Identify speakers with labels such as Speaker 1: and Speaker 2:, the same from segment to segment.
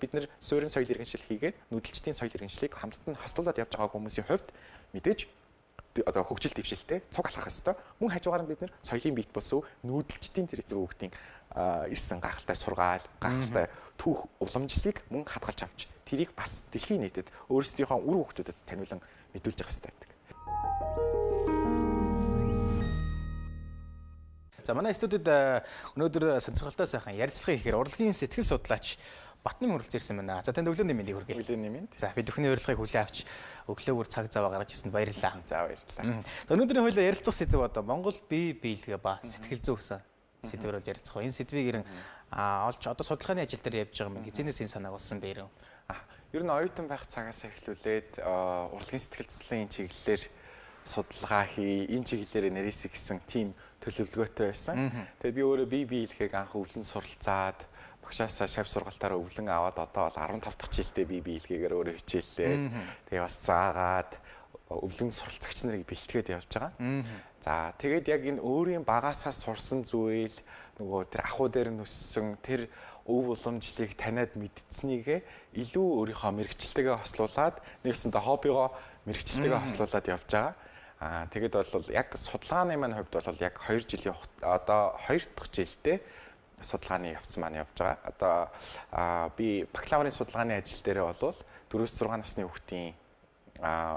Speaker 1: Бид нэр суурин соёл иргэншил хийгээд нүүдэлчдийн соёл иргэншлийг хамтд нь хослуулад явж байгаа хүмүүсийн хувьд мэдээж одоо хөгжил дэвшилтэй цуг алхах ёстой. Мөн хажуугаар нь бид нэр соёлын биет бус нүүдэлчдийн тэр эцэг хүүхдийн ирсэн гайхалтай сургаал, гайхалтай түүх уламжлалыг мөн хадгалж авч тэрийг бас дэлхийн нийтэд өөрсдийнхөө үр хүүхдүүдэд таниулан мэдүүлж явах ёстой байдаг.
Speaker 2: За манай студид өнөөдөр сонирхолтой сайхан ярилцлага хийхээр урлагийн сэтгэл судлаач Батнам хүрэлцэн ирсэн байна. За танд өглөөний мэндийг хүргэе.
Speaker 1: Өглөөний мэнд.
Speaker 2: За бид бүхний урилгыг хүлээн авч өглөө бүр цаг зав гаргаж ирсэнд баярлалаа.
Speaker 1: За баярлалаа.
Speaker 2: За өнөөдрийн хоёлаа ярилцах сэдэв одоо Монгол бие биелгээ ба сэтгэл зүй гэсэн сэдвээр бол ярилцах. Энэ сэдвийг ерэн олж одоо судалгааны ажил дээр явж байгаа юм. Эзэнээс энэ санааг олсон бэ ерэн?
Speaker 1: Ер нь оюутан байх цагаас эхлүүлээд урлагийн сэтгэл заслын чиглэлээр судалгаа хий, энэ чиглэлээр нэрээсэй гэсэн тийм төлөвлөгөөтэй байсан. Тэгээд би өөрөө бие биелэхийг анх өвлөн суралцаад багшаасаа шав сургалтаараа өвлөн аваад одоо бол 15 дахь жилдээ бие биелгээгээр өөрөө хичээллээ. Тэгээ бас заагаад өвлөн суралцагч нарыг бэлтгээд явж байгаа. За тэгээд яг энэ өөрийн багаасаа сурсан зүйл нөгөө тэр ахуй дээр нь өссөн тэр өв уламжлалыг таниад мэдсэнийгээ илүү өөрийнхөө мэрэгчлэлтэйгээ хослуулад нэгсэнтэй хоббигоо мэрэгчлэлтэйгээ хослуулад явж байгаа. Аа тэгэд бол яг судалгааны маань хувьд бол яг 2 жилийн одоо 2 дахь жилдээ судалгааны явц маань явж байгаа. Одоо би бакалаврын судалгааны ажил дээрээ бол 4-6 насны хүүхдийн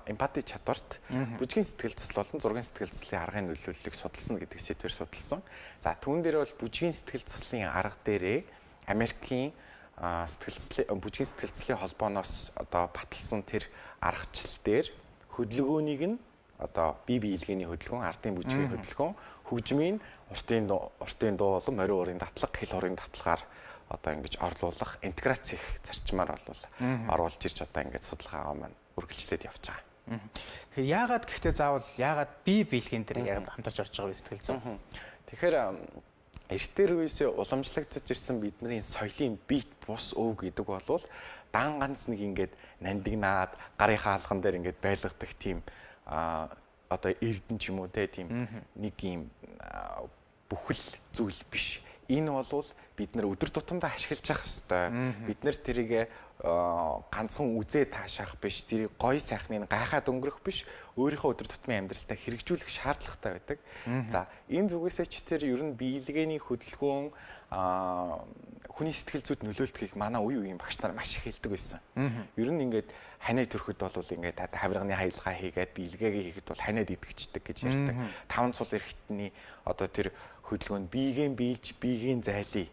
Speaker 1: эмпати чадварт бүжгийн сэтгэл зүйн болон зургийн сэтгэл зүйн аргын нөлөөллийг судалсан гэдэг сэдвээр судалсан. За түүн дээр бол бүжгийн сэтгэл заслын арга дээрээ Америкийн сэтгэл зүйн бүжгийн сэтгэл зүйн холбооноос одоо баталсан тэр аргачлал дээр хөдөлгөөнийг нь одоо бие биелгээний хөдөлгөөн, ардын бүжгийн хөдөлгөөн, хөгжмийн уртын дуу болон морин уурын татлага, хэл хорын татлагаар одоо ингэж орлуулах интеграц их зарчмаар бол оруулж ирж одоо ингэж судалгаагаа маань үргэлжлээд явж байгаа.
Speaker 2: Тэгэхээр яагаад гэхдээ заавал яагаад бие биелгийн дээр яг хамтарч орж байгаа вэ сэтгэл зүйн?
Speaker 1: Тэгэхээр эртээр үеэсээ уламжлагдаж ирсэн бидний соёлын бит бус өв гэдэг бол дан ганц нэг ингээд нандинаад гарынхаа алган дээр ингээд байлгадаг тийм одоо эрдэн ч юм уу те тийм нэг юм бүхэл зүйл биш. Энэ бол бид нар өдөр тутамдаа ашиглаж явах ёстой. Бид нар тэрийг ганцхан үзээ таашаах биш, тэрийг гоё сайхныг гайхаад өнгөрөх биш, өөрийнхөө өдөр тутмын амьдралтаа хэрэгжүүлэх шаардлагатай байдаг. За энэ зүгээсээ ч тэр ер нь биелгээний хөдөлгөөн хүний сэтгэл зүйд нөлөөлдөхийг манай үе үеийн багш нар маш их хэлдэг байсан. Ер нь ингээд ханаа төрөхөд бол ингээд хавирганы хаялгаа хийгээд биелгээгээ хийхэд бол ханиад идэгчдэг гэж ярьдаг. Таван цул эрхтний одоо тэр хөдөлгөөнд биегийн биелж, биегийн зайлъя,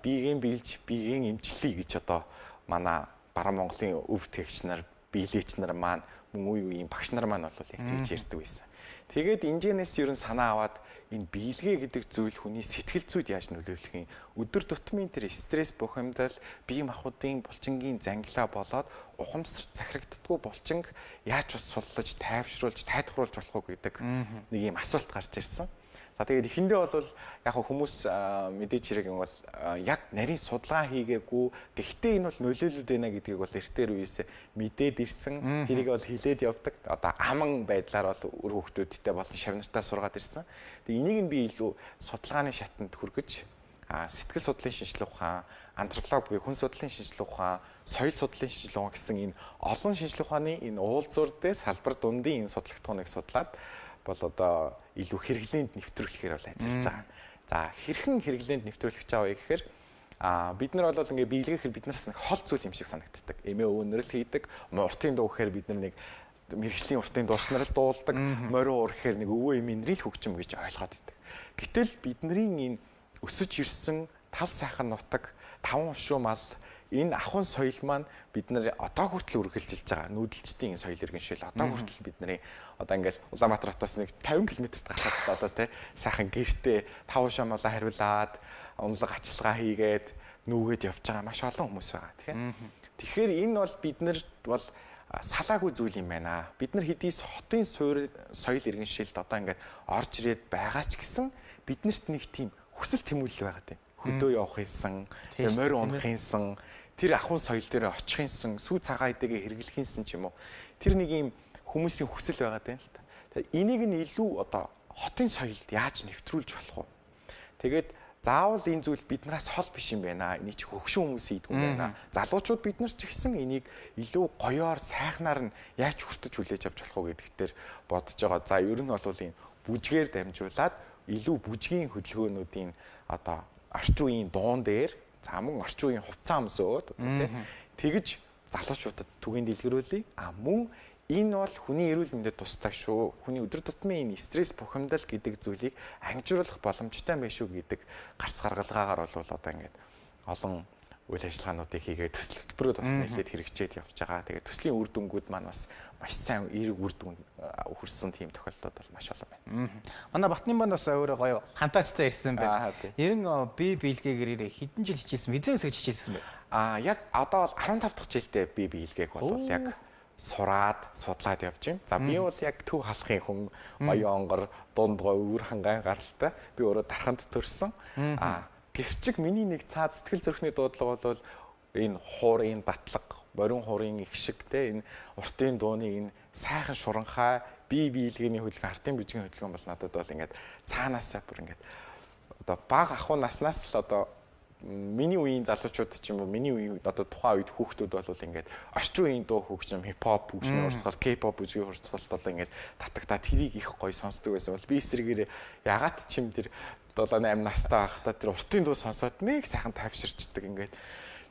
Speaker 1: биегийн биелж, биегийн эмчлэе гэж одоо манай баруун Монголын өв тэгч нар, биелээч нар маань мөн үе үеийн багш нар маань бол яг тэгж ярьдаг байсан. Тэгээд инженээс ер нь санаа аваад энэ биелгээ гэдэг зүйл хүний сэтгэл зүйд яаж нөлөөлөх юм? Өдөр тутмын тэр стресс бухимдал, бие махбодын булчингийн зангилаа болоод ухамсар захирагддаггүй булчинг яаж бас суллаж, тайвшруулж, тайлбарлаж болох уу гэдэг нэг юм асуулт гарч ирсэн. За тэгээд эхэндээ бол яг хүмүүс мэдээж хэрэг юм бол яг нарийн судалгаа хийгээгүй. Гэхдээ энэ бол нөлөөлөд байна гэдгийг бол эртээр үеэс мэдээд ирсэн. Тэрийг бол хилээд явдаг. Одоо аман байдлаар бол үр хүүхдүүдтэй болон шавнартаа сургаад ирсэн. Тэгээд энийг нь би илүү судалгааны шатанд хүргэж сэтгэл судлалын шинжилгээ ухаан, антрополог буюу хүн судлалын шинжилгээ ухаан, соёл судлалын шинжилгээ ухаан гэсэн энэ олон шинжилгээ ухааны энэ уулзуур дээр салбар дундын энэ судлагдахууныг судлаад бол одоо илүү хэрэглээнд нэвтрүүлэхээр бол ажиллаж байгаа. За хэрхэн хэрэглээнд нэвтрүүлэх чаа вэ гэхээр бид нар бол ингээ биелгэхээр биднээс нэг хол зүйл юм шиг санагддаг. Эмээ өвөнөр л хийдэг, уртын дуу гэхээр бид нар нэг мэрэгжлийн уртын дуушнар л дуулдаг, морин уур гэхээр нэг өвөө эмийн л хөгжим гэж ойлгоод идэг. Гэтэл бидний энэ өсөж ирсэн тал сайхан нутаг, таван хушуу мал энэ ахуйн соёл маань бид нар одоо хүртэл үргэлжилж байгаа. Нүүдэлчдийн энэ соёл иргэншил одоо хүртэл бидний одоо ингээл Улаанбаатар хотоос нэг 50 км-т гарахад одоо тий сайхан гэртээ таван шамалаа хариулаад унлаг ачилгаа хийгээд нүүгээд явж байгаа маш олон хүмүүс байгаа. Тэгэхээр энэ бол бид нар бол салаагүй зүйл юм байна. Бид нар хэдийс хотын соёл иргэншилд одоо ингээд орж ирээд байгаа ч гэсэн биднэрт нэг тийм хүсэл тэмүүлэл байгаа тийм. Хөдөө явах хийсэн, морь унах хийсэн, тэр ахуйн соёл дээр очих хийсэн, сүү цагаан идэгээ хэрэглэх хийсэн ч юм уу. Тэр нэг юм хүмүүсийн хүсэл байгаа юм л та. Энийг нь илүү одоо хотын соёлд яаж нэвтрүүлж болох вэ? Тэгээд Заавал энэ зүйл биднээс хол биш юм байна. Энийг чи хөгшин хүмүүс хийдэг юм байна. Залуучууд бид нар ч гэсэн энийг илүү гоёор сайхнаар нь яаж хүртэж хүлээж авч болох уу гэдэгтэр бодож байгаа. За ер нь бол энэ бүжгээр дамжуулаад илүү бүжгийн хөдөлгөөнүүдийн одоо орчин үеийн дуун дээр за мөн орчин үеийн хувцас өмсөөд одоо тий тэгж залуучуудад түгээн дэлгэрүүлье. А мөн энэ бол хүний эрүүл мэндэд тустай шүү. Хүний өдөр тутмын энэ стресс бухимдал гэдэг зүйлийг ангижруулах боломжтой юм байна шүү гэдэг гарц гаргалгаагаар бол одоо ингээд олон үйл ажиллагаануудыг хийгээд төсөл хөтөлбөрүүд бас нэлээд хэрэгжээд явж байгаа. Тэгээд төслийн үр дүнгууд маань бас маш сайн эерэг үр дүн хүрсэн тийм тохиолдлууд бол маш олон байна.
Speaker 2: Манай Батны маань бас өөрөө гоё хантаацтай ирсэн байна. Ерэн бие биелгээгээр хэдэн жил хичээлсэн, хэзээ хэсэг хичээлсэн бэ?
Speaker 1: Аа яг одоо бол 15 дахь жилдээ бие биелгээг бол яг сураад судлаад явж байна. За би бол яг төв халахын хүн, баян онгор, дунд гой өвөр хангай гаралтай. Би өөрөө дарханд төрсөн. Аа гэвчиг миний нэг цаад сэтгэл зүрхний дуудлага бол энэ хуурын датлаг, морин хуурын их шиг те энэ уртын дууны энэ сайхан шуранхай бие биелгээний хөдөлгөөн, ардын бүжгийн хөдөлгөөн бол надад бол ингээд цаанаасаа бүр ингээд одоо бага ахуй наснаас л одоо миний үеийн залуучууд ч юм уу миний үеийн одоо тухайн үед хүүхдүүд бол ингээд орчин үеийн дуу хөгжим, хипхоп хөгжмийн урсгал, K-pop бүжгийн урсгалд бол ингээд татагтаа тэрийг их гоё сонсдог байсан бол би эсрэгээр ягаад ч юм тэр 7 8 настай байхдаа тэр уртын дуу сонсоод нэг сайхан тайвширчдаг ингээд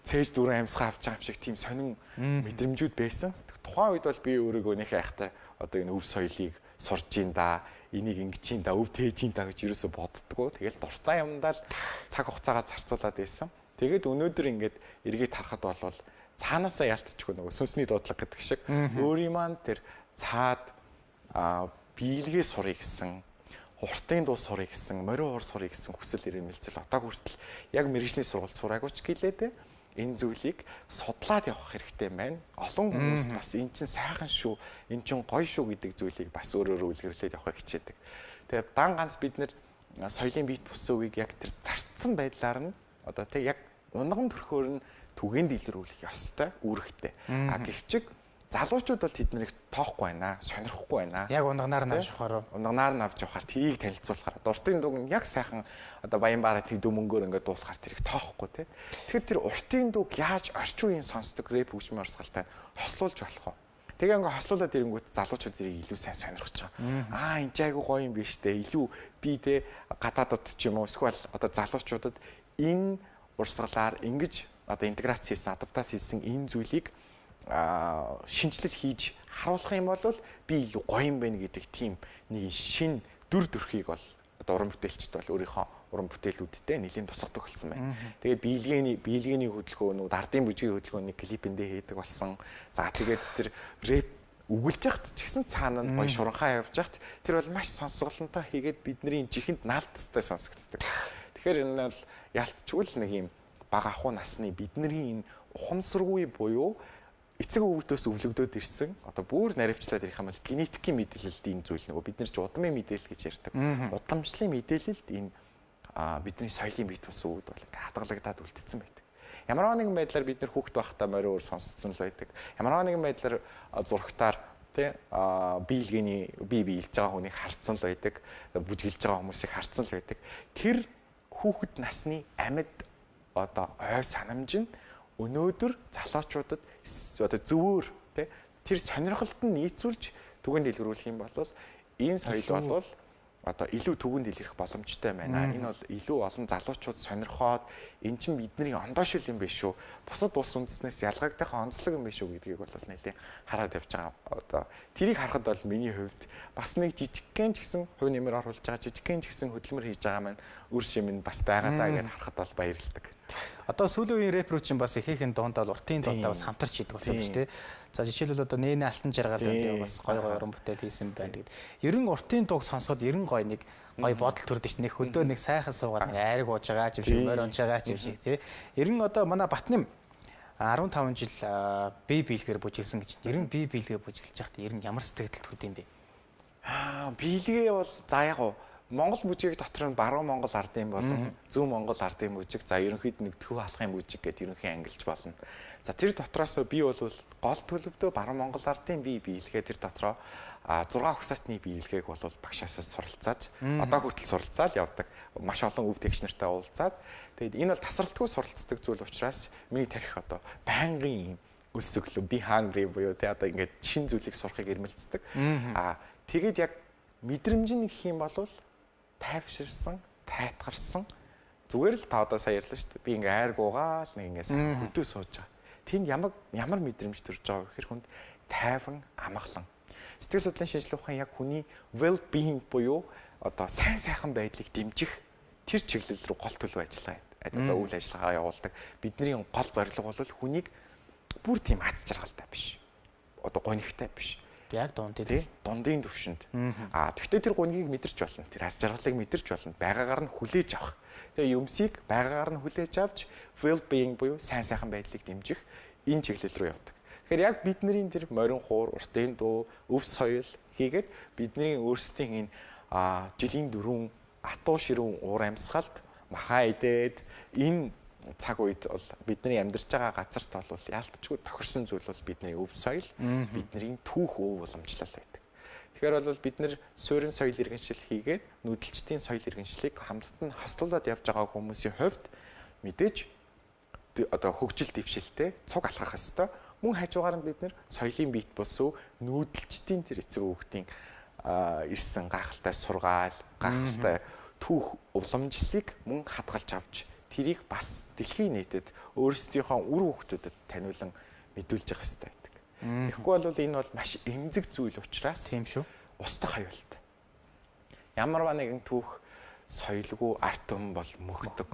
Speaker 1: цээж дүүрэн амьсгаа авч байгаа юм шиг тийм сонин мэдрэмжүүд байсан. Тухайн үед бол би өөрийгөө нэх айхтар одоо энэ өв соёлыг сурж ин да, энийг ингэж ин да, өв тээж ин да гэж юусоо боддгоо. Тэгэл дуртай юмдаа л цаг хугацаагаа зарцуулаад байсан. Тэгээд өнөөдөр ингээд эргээд харахад бол цаанаасаа ялтчгүй нөгөө сүнсний дуудлага гэдэг шиг өөрийн маань тэр цаад биелгээ сурыг гэсэн, уртын дуу сурыг гэсэн, морин уур сурыг гэсэн хүсэл эрмэлзэл одоо хүртэл яг мэргэжлийн сургуульд сураагүй ч гэлээ дээ. Энэ зүйлийг судлаад явах хэрэгтэй байна. Олон хүмүүст бас эн чинь сайхан шүү, эн чинь гоё шүү гэдэг зүйлийг бас өөрөөрөө үлгэрлээд явахыг хичээдэг. Тэгээ дан ганц бид нэр соёлын бие бус үеийг яг тэр зарцсан байдлаар нь одоо тэг яг унган төрхөөр нь түгээн дэлгэрүүлэх ёстой, үүрэгтэй. А гэвчиг залуучууд бол тэднийг тоохгүй байна, сонирхохгүй байна.
Speaker 2: Яг унаганаар нь авч явахаар.
Speaker 1: Унаганаар нь авч явахаар тэрийг танилцуулахаар. Дуртын дууг нь яг сайхан одоо Баянбаараа тэг дүмөнгөөр ингээд дуулахаар тэрийг тоохгүй тий. Тэгэхээр тэр уртын дууг яаж орчин үеийн сонсдог рэп хөгжмийн урсгалтай хослуулж болох вэ? Тэгээ ингээ хослуулаад ирэнгүүт залуучууд тэрийг илүү сайн сонирхож байгаа. Аа энэ ч айгу гоё юм биш үү? Илүү би те гадаадд ч юм уу эсвэл одоо залуучуудад энэ урсгалаар ингэж одоо интеграц хийсэн, адаптац хийсэн энэ зүйлийг шинэчлэл хийж харуулах юм бол би илүү гоё юм байна гэдэг тийм нэг шин дүр төрхийг бол одоо уран бүтээлчд бол өөрийнхөө уран бүтээлүүдтэй нэлийн тусгадаг болсон байна. Тэгээд биелгээний хөдөлгөөнүүд, ардын бүжгийн хөдөлгөөнийг клипэндээ хийдэг болсон. За тэгээд тэр рэп үгэлж яхад ч гэсэн цаана нь гоё шуранхаа явж яхад тэр бол маш сонсголонтой хийгээд бидний жихэнд наалтцтай сонсогддог. Тэгэхээр энэ бол ялтчгүй л нэг юм бага ахуй насны бидний энэ ухамсаргүй буюу эцэг өвгдөөс өвлөгдөөд ирсэн одоо бүр наривчлаад ирэх юм бол генетикийн мэдээлэлд энэ зүйл нөгөө бид нар ч удмын мэдээлэл гэж ярьдаг. Удамшлын мэдээлэлд энэ бидний соёлын бие тус өвд бол ингээ хадгалагдаад үлдсэн байдаг. Ямар нэгэн байдлаар бид нар хүүхэд байхдаа морин уур сонсцсон л байдаг. Ямар нэгэн байдлаар зурагтаар тий биелгээний бие биелж байгаа хүнийг харцсан л байдаг. Бүжгэлж байгаа хүмүүсийг харцсан л байдаг. Тэр хүүхэд насны амьд одоо ой санамж нь өнөөдөр залуучуудад одоо зөвөр тий тэр сонирхолд нь нийцүүлж түгээн дэлгэрүүлэх юм бол энэ соёл бол одоо илүү түгээн дэлгэрэх боломжтой байна. Энэ бол илүү олон залуучууд сонирхоод эн чинь бидний ондоо шил юм биш үү? Бусад улс үндэснээс ялгагдах онцлог юм биш үү гэдгийг бол нэлээд хараад явж байгаа. Одоо тэрийг харахад бол миний хувьд бас нэг жижигхэн ч гэсэн хувь нэмэр оруулж байгаа, жижигхэн ч гэсэн хөдөлмөр хийж байгаа маань үр шим нь бас байгаа даа гэж харахад бол баярлалдаг.
Speaker 2: Одоо сүүлийн үеийн рэпрүүд чинь бас ихээхэн дундаа уртын дуутай бас хамтарч хийдэг болсон шүү дээ. За жишээлбэл одоо Нэнэ Алтан жаргал гэдэг бас гоё гоё уран бүтээл хийсэн байна. Тэгээд ерэн уртын дууг сонсоход ерэн гоё нэг гоё бодол төрдөг ш. Нэг хөдөө нэг сайхан суугаад нэг айраг ууж байгаа юм шиг, морь унж байгаа юм шиг тий. Ерэн одоо манай Батнам 15 жил бие биелгээр бүжиглсэн гэж. Ерэн бие биелгээ бүжиглэж байхад ерэн ямар сэтгэл төрд юм бэ?
Speaker 1: Биелгээ бол за яг уу Монгол бүжгийг дотор нь баруун Монгол ардын болон зүүн Монгол ардын бүжиг, за ерөнхийд нэг төв халахын бүжиг гэдээ ерөнхий ангилж болно. За тэр дотроос би бол гол төлөвдөө баруун Монгол ардын бие биелгээ тэр дотроо 6 угсаатны биелгээг бол багшаасаа суралцааж одоо хүртэл суралцаал явдаг. Маш олон өв тэгш нартай уулзаад тэгээд энэ бол тасралтгүй суралцдаг зүйл учраас миний тарих одоо байнгын юм өсөглөө би hungry буюу тэ одоо ингээд шин зүйлийг сурахыг эрмэлздэг. Тэгээд яг мэдрэмж нь гэх юм бол тайвширсан, тайтгарсан зүгээр л та одоо сая ярьлаа шүү дээ. Би ингээ айргуугаал нэг ингээ сайн хөдөө сууж байгаа. Тэнд ямар мэдрэмж төрж байгаа вэ гэхээр хүнд тайван, амгалан. Сэтгэл судлалын шинжилгээ ухаан яг хүний well being буюу одоо сайн сайхан байдлыг дэмжих тэр чиглэл рүү гол төлөв ажиллагаа одоо үйл ажиллагаа явуулдаг. Бидний гол зорилго бол хүнийг бүр тийм аз жаргалтай биш. Одоо гонигтай биш.
Speaker 2: Яг дундын
Speaker 1: төвшөнд. Тэгвэл тэр гонигийг мэдэрч болно. Тэр аз жаргалыг мэдэрч болно. Байгаагаар нь хүлээж авах. Тэгээ юмсыг байгаагаар нь хүлээж авч well being буюу сайн сайхан байдлыг дэмжих энэ чиглэл рүү явдаг. Тэгэхээр яг бидний тэр морин хуур, уртын дуу, өв соёл хийгээд бидний өөрсдийн энэ жилийн дөрвөн атуу ширүүн уур амьсгалд махаа идээд энэ цаг үед бол бидний амьдарч байгаа газарт бол яалтчгүй тохирсон зүйл бол бидний өв соёл, бидний түүх өв уламжлал байдаг. Тэгэхээр бол бид нэр суурин соёл иргэншил хийгээд нүүдэлчдийн соёл иргэншлийг хамтд нь хаслуулад явж байгаа хүмүүсийн хувьд мэдээж одоо хөгжил дэвшилтэй цуг алхах ёстой. Мөн хажуугаар нь бид нэр соёлын биет бус нүүдэлчдийн тэр эцэг хүүхдийн ирсэн гайхалтай сургаал, гайхалтай түүх уламжлалыг мөн хадгалж авч тэрийг бас дэлхийн нийтэд өөрсдийнхөө үр хүүхдүүдэд таниулан мэдүүлж явах хэрэгтэй байдаг. Тэгэхгүй бол энэ бол маш эмзэг зүйл учраас
Speaker 2: тийм шүү.
Speaker 1: Устдах аюултай. Ямарваа нэгэн түүх соёлгүй ард түмэн бол мөхдөг.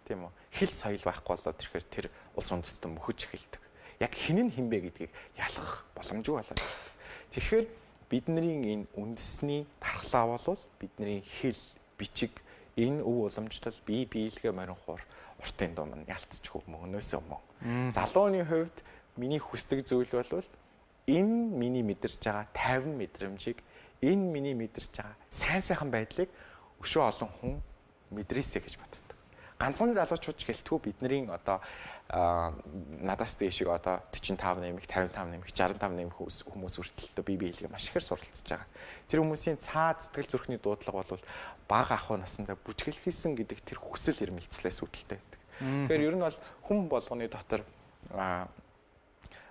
Speaker 1: Тийм үү? Хэл соёл байхгүй болоод ирэхээр тэр улс үндэстэн мөхөж эхэлдэг. Яг хэн нь хэн бэ гэдгийг ялгах боломжгүй болоод ирдэг. Тэгэхээр бидний энэ үндэсний дархлаа бол бидний хэл, бичиг, энэ өв уламжлал, бие биелгээ морин хуур, уртын дуу маань ялцчихгүй мөнөөсөө мөн. Залууны хувьд миний хүсдэг зүйл бол энэ миний мэдэрч байгаа тайван мэдрэмжийг, энэ миний мэдэрч байгаа сайн сайхан байдлыг өшөө олон хүн мэдрээсэй гэж боддог. Ганцхан залуучууд гэлтгүй бидний одоо надаас дээшиг одоо 45 нэмэх, 55 нэмэх, 65 нэмэх хүмүүс хүртэл бие биелгээ маш ихээр суралцж байгаа. Тэр хүмүүсийн цаад сэтгэл зүрхний дуудлага бол бага ахуй насандаа бүжгэлхийсэн гэдэг тэр хүсэл эрмэлзлээс үүдэлтэй байдаг. Тэгэхээр ер нь бол хүн болгоны дотор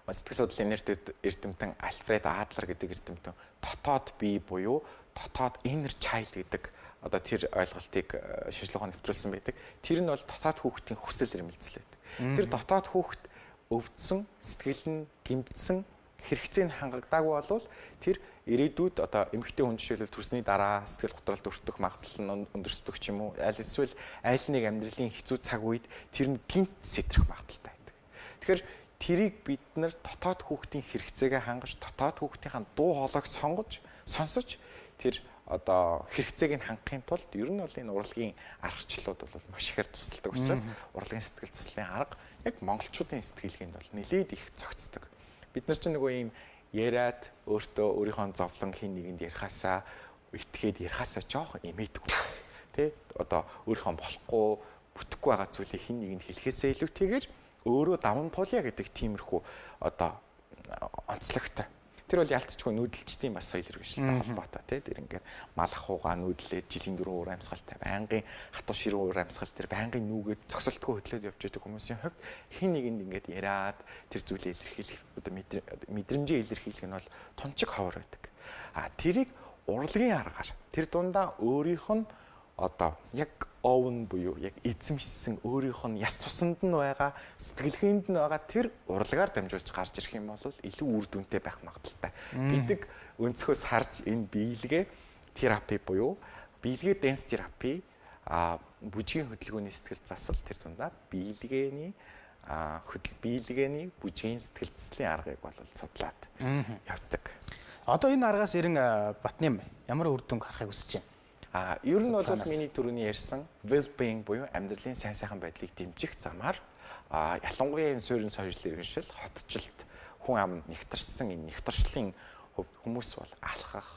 Speaker 1: сэтгэл судлалын нэртэд эрдэмтэн Альфред Адлер гэдэг эрдэмтэн дотоод бие буюу дотоод inner child гэдэг одоо тэр ойлголтыг шинжилгээ ухаан нэвтрүүлсэн байдаг. Тэр нь бол дотоод хүүхдийн хүсэл эрмэлзэл байдаг. Тэр дотоод хүүхд өвдсөн, сэтгэл нь гэмтсэн, хэрэгцээ нь хангагдаагүй болвол тэр ирээдүйд одоо эмэгтэй хүн жишээлбэл төрсний дараа сэтгэл готролд өртөх магадлал нь өндөрсдөг ч юм уу. Аль эсвэл аль нэг амьдралын хэцүү цаг үед тэр нь гинт сэтрэх магадлалтай байдаг. Тэгэхээр тэрийг бид нар дотоод хүүхдийн хэрэгцээгээ хангаж, дотоод хүүхдийн дуу хоолойг сонгож, сонсож тэр одоо хэрэгцээг нь хангахын тулд ер нь бол энэ урлагийн аргачлалууд бол маш ихээр тусалдаг учраас урлагийн сэтгэл заслын арга яг монголчуудын сэтгэлгээнд бол нэлээд их зохицдог. Бид нар ч нөгөө ийм яриад өөртөө өөрийнхөө зовлон хин нэгэнд ярихаасаа итгээд ярихаасаа жоохон эмээдэг хүмүүс. Тэ одоо өөрийнхөө болохгүй бүтэхгүй байгаа зүйлийг хин нэгэнд хэлэхээсээ илүүтэйгээр өөрөө даван туулъя гэдэг тиймэрхүү одоо онцлогтой. Тэр бол ялцчгүй нүүдэлчдийн бас соёл иргэншилтэй холбоотой тий. Тэр ингээд мал ахуйгаа нүүдлээд жилийн дөрвөн уур амьсгалтай байнгын хатуу ширүүн уур амьсгал тэр байнгын нүүгээд зогсолтгүй хөдлөөд явж байдаг хүмүүсийн хувьд хин нэгэнд ингээд яриад тэр зүйлээ илэрхийлэх одоо мэдрэмжээ илэрхийлэх нь бол тунчиг ховор байдаг. А тэрийг урлагийн аргаар тэр дундаа өөрийнх нь одоо яг own буюу яг эзэмшсэн өөрийнх нь яс цусанд нь байгаа сэтгэлгээнд нь байгаа тэр урлагаар дамжуулж гарч ирэх юм бол илүү үр дүнтэй байх магадлалтай гэдэг өнцгөөс харж энэ биелгээ терапи буюу биелгээ дэнс терапи бүжгийн хөдөлгөөний сэтгэл засал тэр дундаа биелгээний биелгээний бүжгийн сэтгэл заслын аргыг бол судлаад явдаг.
Speaker 2: Одоо энэ аргаас ирэн Батням ямар үр дүнг харахыг хүсэж байна?
Speaker 1: Ер нь бол миний түрүүний ярьсан well-being буюу амьдралын сайн сайхан байдлыг дэмжих замаар ялангуяа энэ суурин соёл иргэншил хотчлолт хүн ам нэгтарсан энэ нэгтаршлын хүмүүс бол алхах,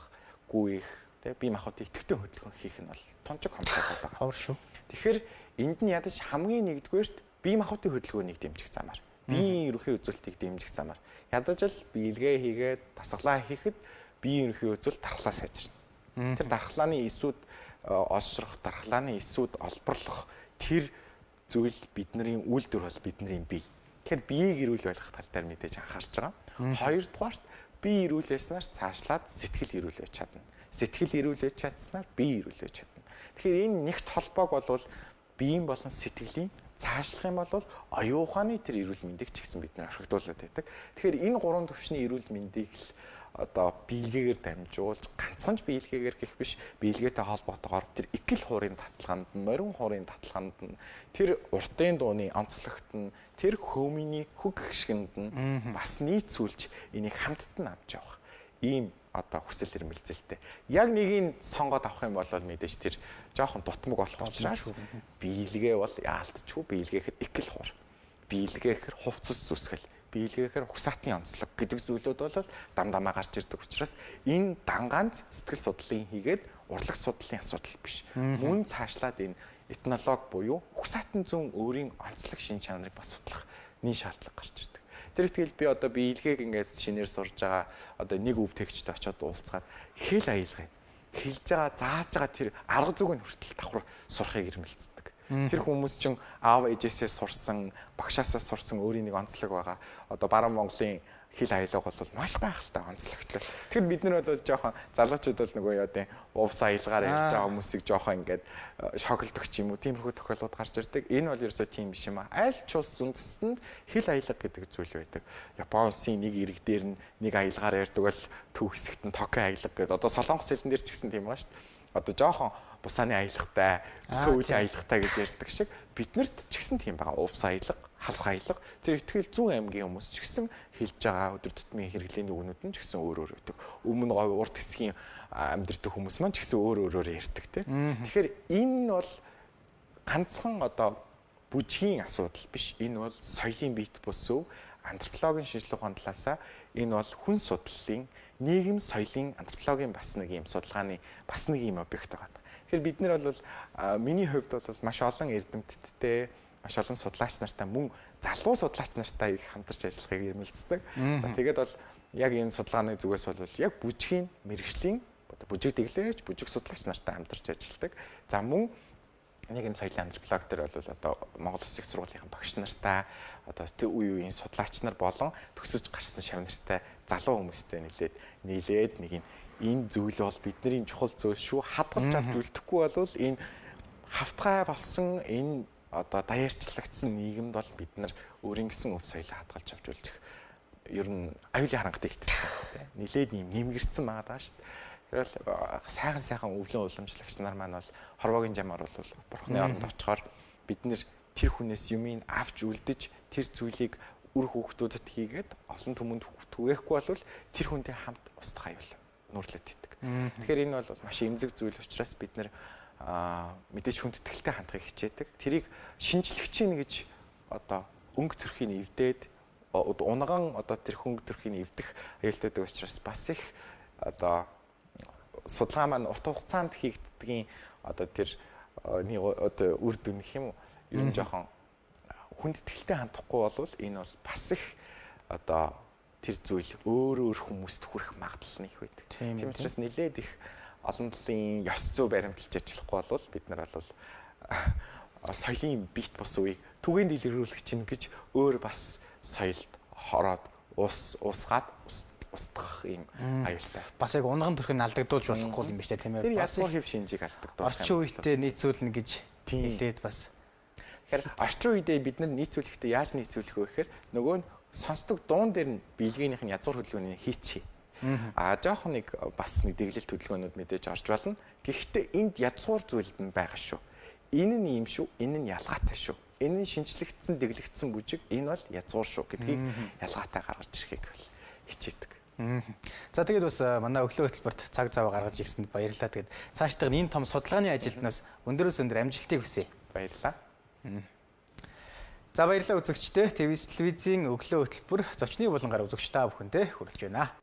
Speaker 1: гүйх, тэ бие махбодын идэвхтэй хөдөлгөөн хийх нь бол тунчиг хомсоод байгаа.
Speaker 2: Ховор шүү.
Speaker 1: Тэгэхээр энд нь ядаж хамгийн нэгдүгээрт бие махбодын хөдөлгөөнийг дэмжих замаар, биеийн ерөнхий үзүүлэлтийг дэмжих замаар ядаж л биелгээ хийгээд дасгалаа хийхэд Бие ерөнхий үзвэл дархлаа сайжирна. Тэр дархлааны эсүүд олшрох, дархлааны эсүүд олборлох тэр зүйл бидний үйлдвэр бол бидний бие. Тэгэхээр биеийг эрүүл байх тал дээр мэдээж анхаарч байгаа. Хоёрдугаарт бие эрүүл байснаар цаашлаад сэтгэл эрүүл байж чадна. Сэтгэл эрүүл байж чадсанаар бие эрүүл байж чадна. Тэгэхээр энэ нэгт холбоог бол биеийн болон сэтгэлийн цаашлах юм бол оюун ухааны тэр эрүүл мэндийг ч гэсэн бид нэр орхигдуулаад байдаг. Тэгэхээр энэ гурван түвшний эрүүл мэндийг л одоо биелгээгээр дамжуулж ганцхан ч биелгээгээр гэх биш биелгээтэй холбоотойгоор тэр икл хуурын таталгаанд нь, морин хуурын таталгаанд нь, тэр уртын дууны онцлогт нь, тэр хөөминий хөг гიშгэнд нь бас нийцүүлж энийг хамтд нь авч явах ийм одоо хүсэл эрмэлзэлтэй. Яг нэгийг сонгоод авах юм бол мэдээж тэр жоохон дутмаг болох учраас биелгээ бол яалтчгүй биелгээхэр икл хуур, биелгээхэр хувцас зүсгэл, биелгээхэр угсаатны онцлог гэдэг зүйлүүд бол дам дамаа гарч ирдэг учраас энэ дангаанц сэтгэл судлалын хийгээд урлаг судлалын асуудал биш. Мөн цаашлаад энэ этнолог буюу угсаатан зүүн өөрийн онцлог шин чанарыг бас судлах нэг шаардлага гарч ирдэг. Тэр ихтгэл би одоо биелгээг ингээд шинээр сурж байгаа одоо нэг өв тэгчтэй очиод уулзгаад хэл аялгыг хэлж байгаа зааж байгаа тэр арга зүг нь хүртэл давхар сурахыг эрмэлздэг. Тэр хүмүүс чинь аав ээжээсээ сурсан, багшаасаа сурсан өөрийн нэг онцлог байгаа. Одоо баруун Монголын хэл аялга бол маш гайхалтай онцлогтой. Тэгэхэд бид нар бол жоохон залуучууд бол нөгөө яа гэв увс аялгаар ярьж байгаа хүмүүсийг жоохон ингээд шоколдог ч юм уу тиймэрхүү тохиолдлууд гарч ирдэг. Энэ бол ерөөсөө тийм биш юм аа. Аль ч улс үндэстэнд хэл аялга гэдэг зүйл байдаг. Япон улсын нэг ирэг дээр нь нэг аялгаар ярьдаг бол төв хэсэгт нь Токио аялга гэдэг. Одоо Солонгос хэлэн дээр ч гэсэн тийм байгаа шүү дээ. Одоо жоохон бусааны аялгатай, сүүлийн аялгатай гэж ярьдаг шиг биднэрт ч гэсэн тийм байгаа. Увс аялга, халах аялга. Тэр ихтгэл зүүн аймгийн хүмүүс ч гэсэн хэлж байгаа өдөр тутмын хэрэглээний үгнүүд нь ч гэсэн өөр өөр байдаг. Өмнө говь урт хэсгийн амьдардаг хүмүүс маань ч гэсэн өөр өөрөөр ярьдаг тийм. Тэгэхээр энэ бол ганцхан одоо бүжгийн асуудал биш. Энэ бол соёлын биет бус өв антропологийн шинжилгээ ухааны талаасаа энэ бол хүн судлалын нийгэм соёлын антропологийн бас нэг юм судалгааны бас нэг юм объект байгаа. Тэгэхээр бид нар бол миний хувьд бол маш олон эрдэмтдтэй, маш олон судлаач нартай мөн залуу судлаач нартай их хамтарч ажиллахыг эрмэлздэг. За тэгээд бол яг энэ судалгааны зүгээс бол яг бүжгийн мэрэгжлийн одоо бүжиг дэглээч, бүжиг судлаач нартай хамтарч ажилладаг. За мөн нэг юм соёлын антрополог дээр бол одоо Монгол Улсын их сургуулийн багш нартай одоо тэр үе үеийн судлаач нар болон төгсөж гарсан шав нартай залуу хүмүүстэй нэлээд нийлээд нэг юм энэ зүйл бол бидний чухал зүйл шүү. Хадгалж авч үлдэхгүй бол энэ хавтгай болсон энэ одоо даяарчлагдсан нийгэмд бол бид нар өөрийн гэсэн өв соёлоо хадгалж авч үлдэх ер нь аюулын харанхтай илтэлсэн тийм. Нилээд юм нэмгэрсэн байгаа даа шүү дээ. Тэр бол сайхан сайхан өвлөн уламжлагч нар маань бол хорвоогийн жамаар бол бурхны оронд очихоор бид нэр тэр хүнээс юмыг авч үлдэж тэр зүйлийг үр хүүхдүүдэд хийгээд олон түмэнд түгээхгүй бол тэр хүнтэй хамт устдах аюул нүүрлээд идэг. Тэгэхээр энэ бол маш эмзэг зүйл учраас бид нэр мэдээж хүндэтгэлтэй хандахыг хичээдэг. Тэрийг шинжлэгч чинь гэж одоо өнгө төрхийг эвдээд унган одоо тэр хөнгө төрхийг эвдэх аюултай учраас бас их одоо судалгаа маань урт хугацаанд хийгддгийн одоо тэр нэг одоо үр дүн гэх юм уу ер нь жоохон хүндэтгэлтэй хандахгүй бол энэ бол бас их одоо тэр зүйл өөр өөр хүмүүст хүрэх магадлал нь их байдаг. Тийм учраас нэлээд их олон талын ёс зүй баримталж ажиллахгүй бол бид нар бол соёлын бит бус үеийг түгээн дэлгэрүүлэх чинь гэж өөр бас соёлд хороод уусгаад устгах юм аюултай.
Speaker 2: Бас яг унган төрх нь алдагдуулж болохгүй юм биш тийм ээ.
Speaker 1: Тэр язгуур хэв шинжийг алдагдуулах.
Speaker 2: Орчин үедээ нийцүүлнэ гэж хэлээд бас.
Speaker 1: Тэгэхээр орчин үедээ бид нар нийцүүлэхдээ яаж нийцүүлэх вэ гэхээр нөгөө нь сонсдог дуун дээр нь биелгээнийх нь язгуур хөдөлгөөнийг хийчихье. А жоохон нэг бас нэг дэглэл хөдөлгөөнүүд мэдээж орж болно. Гэхдээ энд язгуур зүйлд нь байгаа шүү. Энэ нь юм шүү, энэ нь ялгаатай шүү. Энэ нь шинжлэгдсэн, дэглэгдсэн бүжиг, энэ бол язгуур шүү гэдгийг ялгаатай гаргаж ирэхийг бол хичээдэг.
Speaker 2: За тэгээд бас манай өглөө хөтөлбөрт цаг зав гаргаж ирсэнд баярлалаа. Тэгээд цаашдаа энэ том судалгааны ажилд нас өндөрөөс өндөр амжилтыг хүсье.
Speaker 1: Баярлалаа.
Speaker 2: За баярлалаа үзэгчдээ. ТВ телевизийн өглөө хөтөлбөр зочны булангаар үзэгч та бүхэндээ хүрэлж байна.